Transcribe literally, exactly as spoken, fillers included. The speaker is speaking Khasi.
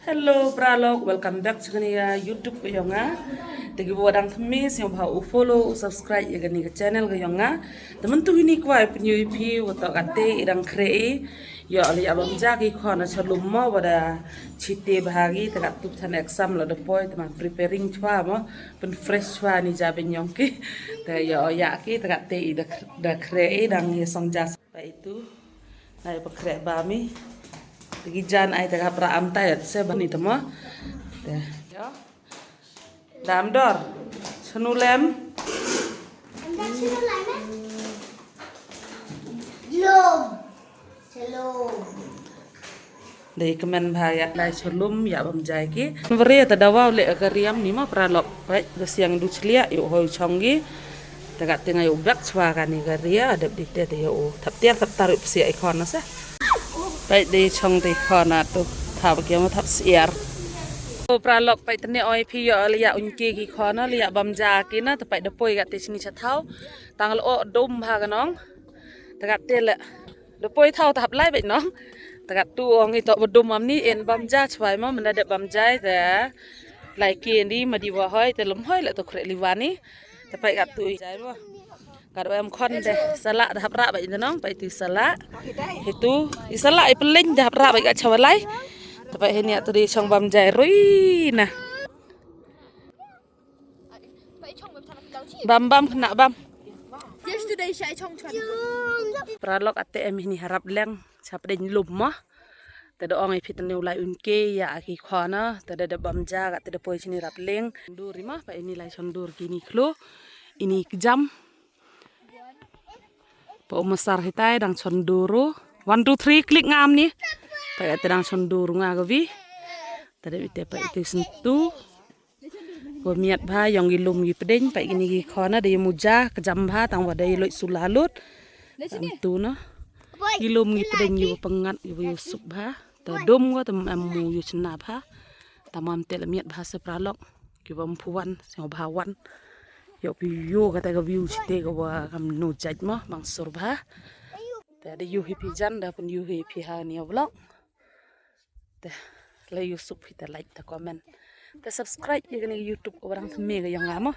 Hello paralok, welcome back sha kane ka YouTube ka jong nga. Te kiba dang thymme sngewbha u follow u subscribe ïa kane ka channel ka jong nga. Te mynta hini kwah pynïoh ïa phi wat katei i dang khreh i. Ïoh la ïa bam ja ki khon na sha lum mo, wat da chite bha ki, te katto than exam la da poi, te man preparing chwa mo, pyn fresh chwa ni ja bynjong ki. Te ïoh ïa ki te katei i da khreh i, dang ïa song ja. Peit tu. Nai ba khreh bam i. Te ki jan ai te ka pra am tai se ba ni te mo. Te. Dam dor. Sunu lem. Dei kmen bha ïa lai sha lum ïa bam jai ki. Vre ta dawa le ka riam ni ma paralok. Peit da siang du chliah ïa u hoi chong ki. Te katei nga ïa u bek chwa kane ka ria dep di te te ïa u thap tiar thap tar u psiah i khon na sa. Peit dei chong te i khon na tu thap ki ma thap siar. O paralok peit te ne oi phi ïa le ïa un ki ki khon na le ïa bam ja ki na te peit da poi katei chini cha thaw. Tang le o dum bha ka nong. Te katei le da poi thaw te hap lai beit nong. Te kattu ong i to ba dum am ni en bam ja chwai ma mynda dep bam jai te. Lai ki ni ma di wa hoi te lum hoi le to khreh liwan ni. Te peit kattu i jai mo. Kat wa em khon de sala da hap ra beit nong peit tu sala. Hitu i sala i peleng da hap ra beit ka chawalai. Te peit hini atu di chong bam jai rui na. Bam bam kena bam. Paralok ate em hini harap leng chap dei lum mo. Te da ong i phi te ne u lai un ke ïa ki khon na te da da bam ja ka te da poi chini rap leng. Dur i ma peit ini lai chon dur kini khlo. Ini kjam. Pa u masar hitai dang chon dur u. One two three klik ngam ni. Peit te dang chon dur nga ka wi. Te da ite peit te sentu. Wa miat bha ïong ki lum ki pdeng peit kini ki khon na dei muja kjam bha tang wa dei loi sula lut. Tam tu na. Ki lum ki pdeng yu pengat yu yu sup bha. Ta dum wa tam am mu yu chna bha. Tamam te la miat bha se paralok. Ki bam phuan sngewbha wan. Ïoh phi ïoh kata ka view chite ka wa kam no judge mo bang sur bha. Te da ïoh hi phi jan da pun ïoh hi phi ha ni vlog. Te la ïoh sup phi te like te comment. Te subscribe ïa kane ka YouTube ka wa dang thymme ka jong nga mo.